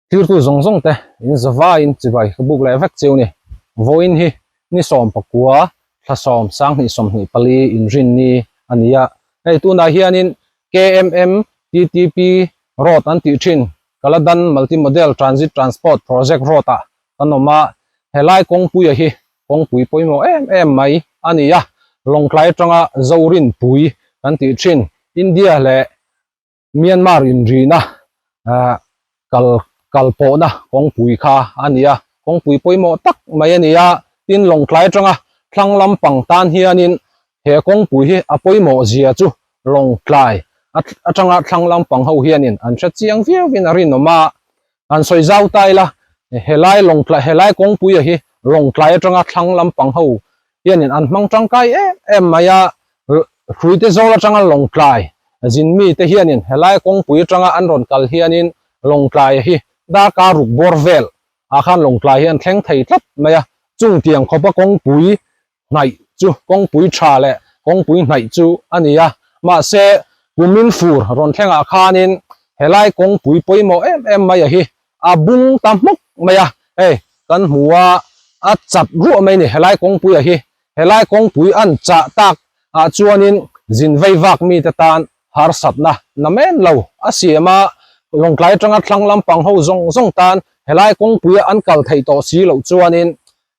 Thirtu zawng zawng te in zavaiin chibai ka buk leh vek chiu ni. Vawiin hi ni 19 thla 10 2024 inrinni a ni a. Hei tunah hianin KMM TTP Road an tih thin Kaladan Multi Model Transit Transport Project Road ah kan awm a. Helai kawngpuia hi kawngpui pawimawh em em mai a ni a. Lawngtlai atanga Zorinpui kan tih thin India leh Myanmar inrina kal kal pawhna kawngpui kha a ni a, kawngpui pawimawh tak mai a ni a, tin Lawngtlai atanga thlang lampang tan hianin he kawngpui hi a pawimawh zia chu Lawngtlai atanga thlang lampang ho hianin an hre chiang viauin a rinawm a, an sawi zau ta ila helai Lawngtlai helai kawngpuia hi Lawngtlai atanga thlang lampang ho hianin an hmang tangkai em em mai a, Hruite zawl atanga Lawngtlai zin mite hianin helai kawngpui atanga an rawn kal hianin Lawngtlai hi darkar ruk bawr vel ah khan Lawngtlai hi an thleng thei tlat mai a, chung tiang khawpa kawngpui hnaih chu kawngpui tha leh kawngpui hnaih chu a ni a, mahse kumin fur rawn thlengah khanin helai kawngpui pawimawh em em mai a hi a bung ta hmawk mai a, hei kan hmu a, a chat ruah mai a ni helai kawngpui ah hi, helai kawngpui an chah tak ah chuanin zin vei vak mite tan harsatna na men lo a siam a, Lawngtlai atanga thlang lampang ho zawng zawng tan helai kawngpui a an kal theih tawh si loh chuanin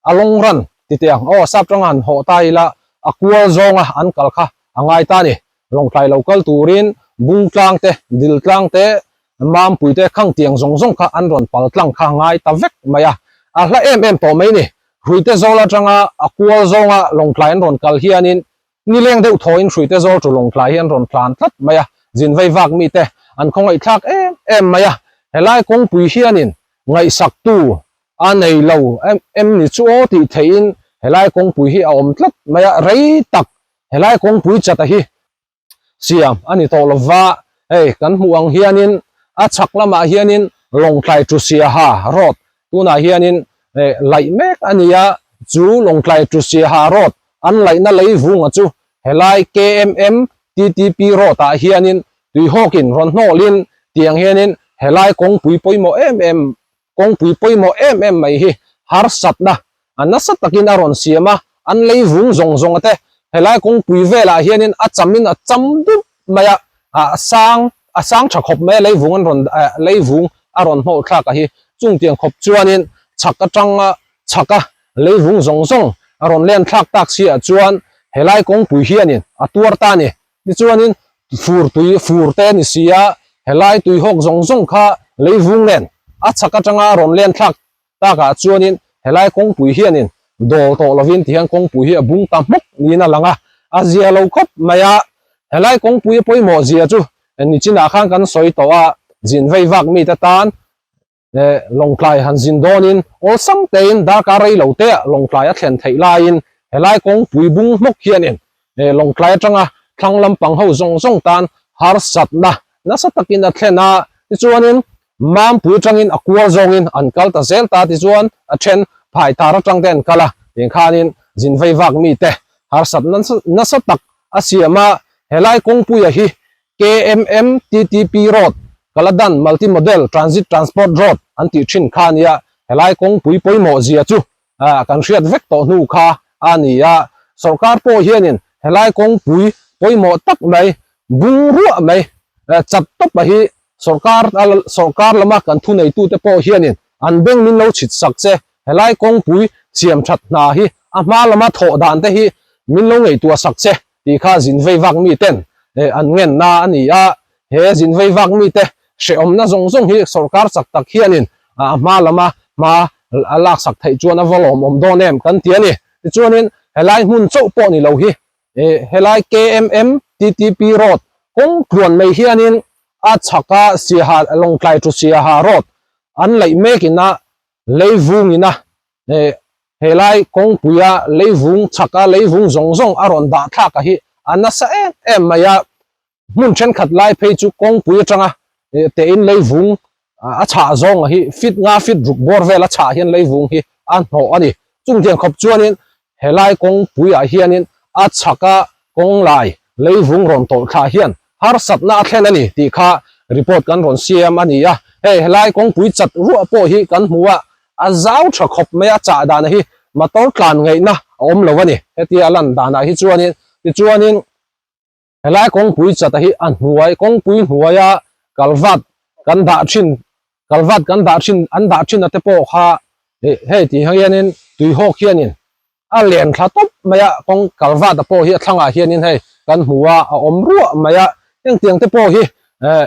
a long run ti teh ang aw sap tanga han hawh ta ila a kual zawnga an kal kha a ngai ta a ni. Lawngtlai lo kal turin bung tlang te, dil tlang te, mampui te khang tiang zawng zawng kha an rawn pal tlang kha ngai ta vek mai a. A hla em em tawh mai ni. Hruite zawl atanga a kual zawnga Lawngtlai an rawn kal hianin nileng deuh thawin Hruite zawl chu Lawngtlai hi an rawn tlan tlat mai a. Zin vei vak mite an khawngaih thlak em em mai a. Helai kawngpui hianin ngaihsaktu a nei lo em ni chu aw tih theihin helai kawngpui hi a awm tlat mai a. Rei tak Helai kawngpui chata hi siam a ni tawh lova, hei kan hmuh ang hianin a chhak lamah hianin Lawngtlai to Siaha road tunah hianin laih mek a ni a, chu Lawngtlai to Siaha road an laihna lei vunga chu helai KMM TTP road ah hianin tuihawkin rawn hnawlin tiang hianin helai kawngpui pawimawh em em kawngpui pawimawh em em mai hi harsatna a nasa takin a rawn siam a, an lei vung zawng zawng a te helai kawngpui velah hianin a chamin a cham dup mai a, a sang a sang tha khawp mai a lei vung an rawn lei vung a rawn hnawh thlak a hi chung tiang khawp chuanin chhak atanga chhaka lei vung zawng zawng a rawn len thlak tak si ah chuan helai kawngpui hianin a tuar ta a ni. Tichuanin fur tui fur te a ni si a, helai tuihawk zawng zawng kha lei vung nen a chhak atanga rawn len thlak takah chuanin helai kawngpui hianin dawl tawh lovin tihian kawngpui hi a bung ta hmawk niin a lang a, a zia lo khawp mai a. Helai kawngpui a pawimawh zia chu nichinah khan kan sawi tawh a, zin vei vak mite tan Lawngtlai han zin dawnin awlsam tein darkar rei lo te ah Lawngtlai a thlen theih laiin helai kawngpui bung hmawk hianin Lawngtlai atanga thlang lampang ho zawng zawng tan harsatna nasa takin a thlen a, tichuanin Mampui atangin a kual zawngin an kal ta zel ta tichuan a then Phaithar atang te an kal a, tiang khanin zin vei vak mite harsatna nasa tak a siam a, helai kawngpuia hi KMM TTP Road, Kaladan Multi Model Transit Transport Road an tih thin kha a nia, helai kawngpui pawimawh zia chu kan hriat vek tawh hnu kha a ni a, sawrkar pawh hianin helai kawngpui pawimawh tak mai, bung ruah mai, chat tawp a hi sawrkar sawrkar lama kan thuneitute pawh hianin an beng min lo chhit sak che, helai kawngpui siam that hna hi a hma lama thawh dan te hi min lo ngaihtuah sak che. Tih kha zin vei vak mi ten an ngenna a ni a, he zin vei vak mi te hrehawmna zawng zawng hi sawrkar chak tak hianin a hma lama hma a laksak theih chuan a va lawmawm dawn em kan ti a ni. Tichuanin helai hmun chauh pawh ni lo hi helai KMM TTP road kawng tluan mai hianin a chhaka Siaha Lawngtlai to Siaha road an laih mekin a leivungin a Helai kawngpuia leivung chhaka leivung zawng zawng a rawn dah thlak a hi a nasa em em mai a, hmun thenkhat lai phei chu kawngpui atanga tein leivung a chhah zawng a hi feet nga feet ruk bawr vel a chhah hian leivung hi a hnawh a ni. Chung tiang khawp chuanin helai kawngpuiah hianin a chhaka kawng lai leivung rawn tawlh thlah hian harsatna a thlen a ni tih kha report kan rawn siam a ni a. Hei helai kawngpui chat ruah pawh hi kan hmu a, a zau tha khawp mai a, chah danah hi motor tlan ngaihna a awm lo a ni. Hetia a lan danah hi chuanin tichuanin helai kawngpui chat a hi a hnuai kawngpui hnuaia kalvat kan dah thin kalvat kan dah thin an dah thin a te pawh kha hei tih hianin tuihawk hianin A len thla tawp mai a, kawng kalvat a pawh hi a thlangah hianin hei kan hmu a, a awm ruah mai a, engtiang te pawh hi eh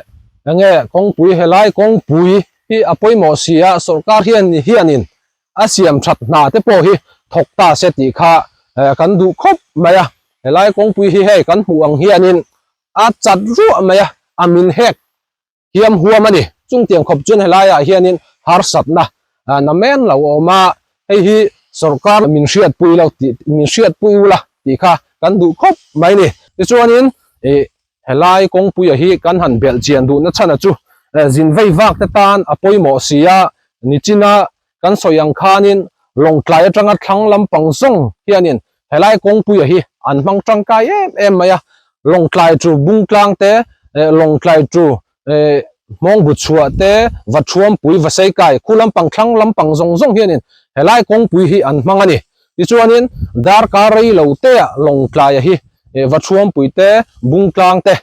enge kawngpui helai kawngpui hi a pawimawh si a, sawrkar hian hianin a siam that hna te pawh hi thawk ta se tih kha eh kan duh khawp mai a, helai kawngpui hi hei kan hmuh ang hianin a chat ruah mai a, a min hek Hiam huam a ni. Chungtiang khawp chuan helaiah hianin harsatna na men lo a awm a, hei hi sorkar min hriatpui lo tih min hriatpui ula tih kha kan duh khawp mai ni. Tichuanin ih helai kawngpuia hi kan han belh chian duhna chhana chu zin vei vak te tan a pawimawh si a, nichina kan sawi ang khanin Lawngtlai atanga thlang lampang zawng hianin helai kawngpuia hi an hmang tangkai em em mai a, Lawngtlai chu Bungtlang te, Lawngtlai chu Hmawngbu chhuah te, Vathuampui, Vaseikai, khu lampang thlang lampang zawng zawng hianin helai kawngpui hi an hmang a ni. Tichuanin darkar rei lo teah Lawngtlaia hi Vathuampui te, Bungtlang te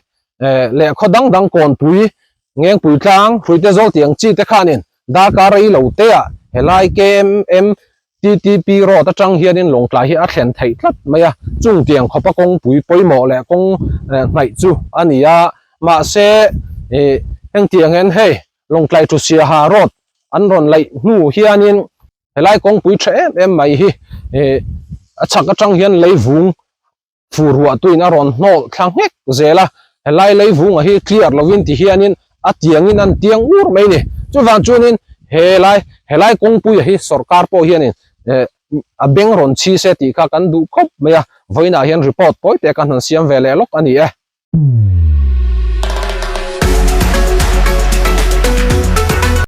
leh khaw dang dang kawnpui, Ngengpui tlang, Hruite zawl tih ang chi te khanin darkar rei lo teah helai KMM TTP road atang hianin Lawngtlai hi a thlen theih tlat mai a, chung tiang khawpa kawngpui pawimawh leh kawng hnaih chu a ni a, mahse ih hengtiang hian hei Lawngtlai thu Siaha road an rawn laih hnu hianin helai kawngpui tha em em mai hi ih a chhak atang hian leivung Fur ruah tuin a rawn hnawlh thla nghek zel a, helai leivunga hi clear lovin ti hianin a tiangin an tiang ur mai ni. Chuvang chuanin helai helai kawngpuia hi sorkar pawh hianin eh a beng rawn chhi se tih kha kan duh khawp mai a, vawiinah hian report tawi te kan han siam ve leh lawk a ni e.